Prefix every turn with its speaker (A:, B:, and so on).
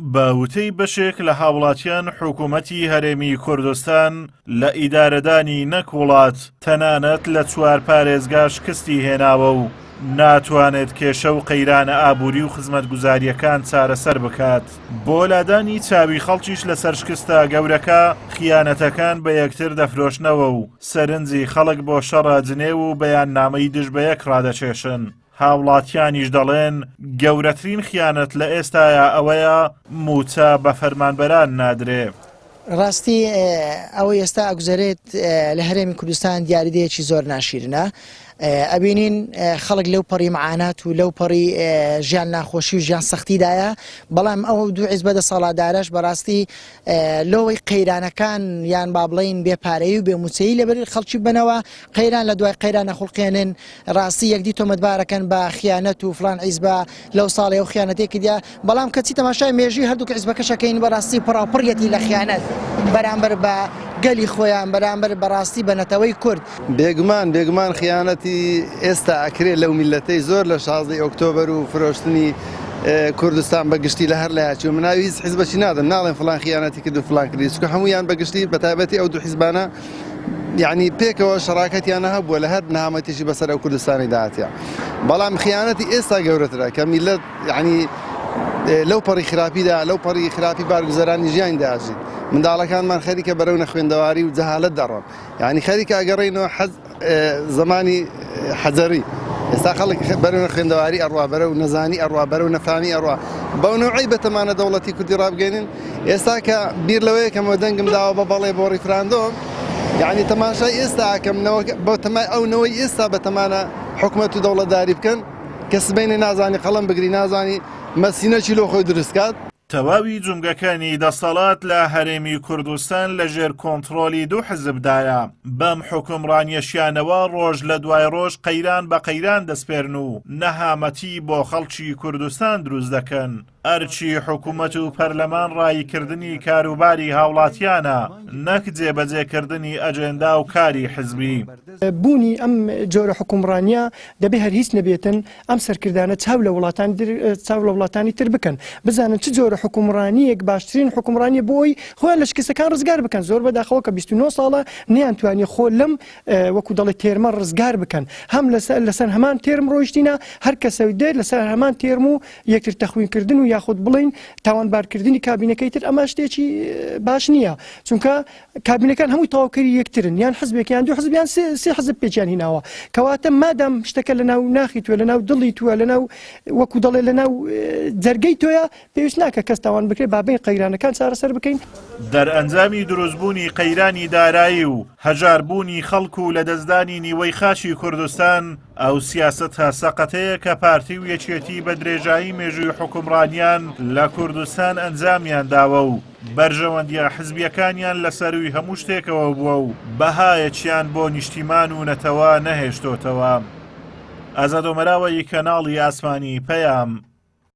A: بە وتەی بەشێک لە هاوڵاتیان حکوومەتی هەرێمی کوردستان لە ئیدارەدانی نەک وڵات تەنانەت لە چوار پارێزگا شکستی هێناوە و ناتوانێت کێشە و قەیرانە ئابووری و خزمەتگوزارییەکان چارەسەر بکات. بۆ لادانی چاوی خەڵکیش لەسەر شکستە گەورەکە، خیانەتەکان بە یەکتر دەفرۆشنەوە و سەرنجی خەڵک بۆ شەڕە جنێو و بەیاننامەی دژ بە یەک ڕادەکێشن. هاوڵاتیانیش دەڵێن، گەورەترین خیانەت لە ئێستایا ئەوەیە مووچە بە فەرمانبەران نادرێ.
B: ڕاستی ئەوەی ئێستا ئەگوزەرێت لە هەرێمی کوردستان دیاریدەیەکی زۆر ناشیرنە ئەبینین خەڵک لەو پەڕی معانات و لەو پەڕی ژیان ناخۆشی و ژیان سەختیدایە بەڵام ئەو دوو عیزبە دەسەڵاتدارەش بەڕاستی لۆوەی قەیرانەکان یان با بڵێین بێ پارەیی و بێ مووچەیی لەبەر خەڵکی ببەنەوە، قەیران لە دوای قەیران ئەخوڵقێنن، ڕاستی یەکدی تۆمەتبارەکەن بە خیانەت و فڵان حیزبە لەو ساڵەی ئەو خیانەتەی کردیە، بەڵام کەچی تەماشای مێژووی هەردووک حیزبەکەش ئەکەین بەڕاستی پڕاوپڕیەتی لە خیانەت بەرامبەر بە گەلی خۆیان، بەرامبەر بەڕاستی بە نەتەوەی کورد.
C: بێگومان بێگومان خیانەتی ئێستا ئەکرێ لەو میللەتەی زۆر لە شازدەی ئۆکتۆبەر و فرۆشتنی کوردستان بە گشتی لە هەر لایەکی و من ناوی هیچ حیزبەکی نادەم ناڵێم فڵان خیانەتی کرد و فڵان کردی چونکە هەموویان بە گشتی بە تایبەتی ئەو دوو حیزبانە یعنی پێکەوە شەراکەتیان هەبووە لە هەر نەهامەتێکی بەسەر ئەو کوردستانی داهاتە بەڵام خیانەتی ئێستا گەورەترە کە میلەت یعنی لەو پەڕی خراپیدا لەو پەڕی خراپی بارگوزەرانی ژیان داژیت منداڵەکانمان خەریکە بەرەو نەخوێندەواری و جەهالەت دەڕۆن یانی خەریکە ئەگەڕێینەوە حەز زمانی حەجەری ئێستا خەڵک بەرەو نەخوێندەواری ئەڕوا بەرەو نەزانی ئەڕوا بەرەو نەفامی ئەڕوا بەو نەوعی بەتەمانە دەوڵەتی کوردی ڕابگەێنن ئێستا کە بیر لەوەیە کەمەوە دەنگم داوە بە بەڵێ بۆ ڕیفراندۆم یعنی تەماشای ئێستا ئەکەم بۆ تەمای ئەو نەوەی ئێستا بەتەمانە حکومەت و دەوڵەتداری بکەن کە سبەینێ نازانی قەڵەم بگری نازانی مەسینەکی لۆ خۆی دروست کات.
A: تەواوی جومگەکانی دەسەڵات لە هەرێمی کوردستان لە ژێر کۆنتڕۆلی دوو حزبدایە، بەم حوکمڕانیەشیانەوە ڕۆژ لە دوای ڕۆژ قەیران بە قەیران دەسپێرن و نەهامەتی بۆ خەڵکی کوردستان دروست دەکەن. ئەرکی حکومەت و پەرلەمان ڕاییکردنی کاروباری هاوڵاتیانە نەک جێبەجێکردنی ئەجێندا و کاری حزبی.
D: بوونی ئەم جۆرە حوکمڕانیە دەبێ هەر هیچ نەبێتن ئەم سەرکردانە چاو لە وڵاتان چاو لە وڵاتانی تر بکەن بزانن چ جۆرە حوکمڕانیەک باشترین حوکمڕانیە بۆ ئەوی خۆیان لە شکستەکان ڕزگار بکەن زۆر بەداخەوە کە 29 ساڵە نەیانتوانی خۆ لەم وەکو دەڵێ تێرمە ڕزگار بکەن هەم لەسەر لەسەر هەمان تێرم ڕۆیشتینە هەر کەسە دێت لەسەر هەمان تێرم و یەکتر تەخوینکردن و یاخود بڵین تاوانبارکردنی کابینەکەی تر ئەمە شتێکی باش نییە چونکە کابینەکان هەمووی تەواوکەری یەکترن یان حزبێک یان دوو حزب یان سێ حزب پێکیان هیناوە کەواتە مادام شتەکە لە ناو ناخی توە لە ناو دڵی توە لە ناو وەکو دەڵێ لە ناو جەرگەی تۆیە پێویست ناکە کەس تاوان بکرێت بابین قەیرانەکان چارەسەر بکەین.
A: دەرئەنجامی دروستبوونی قەیرانی دارایی و هەژاربوونی خەڵک و لەدەستدانی نیوەی خاکی کوردستان، ئەو سیاسەتە سەقەتەیە کە پارتی و یەکێتی بە درێژایی مێژووی حوکمڕانیان لە کوردستان ئەنجامیان داوە و بەرژەوەندییە حزبییەکانیان لە سەرووی هەموو شتێکەوە بووە و بەهایەکیان بۆ نیشتیمان و نەتەوە نەهێشتۆتەوە. ئازاد ئۆمەراوە ی کەناڵی ئاسمانی پەیام.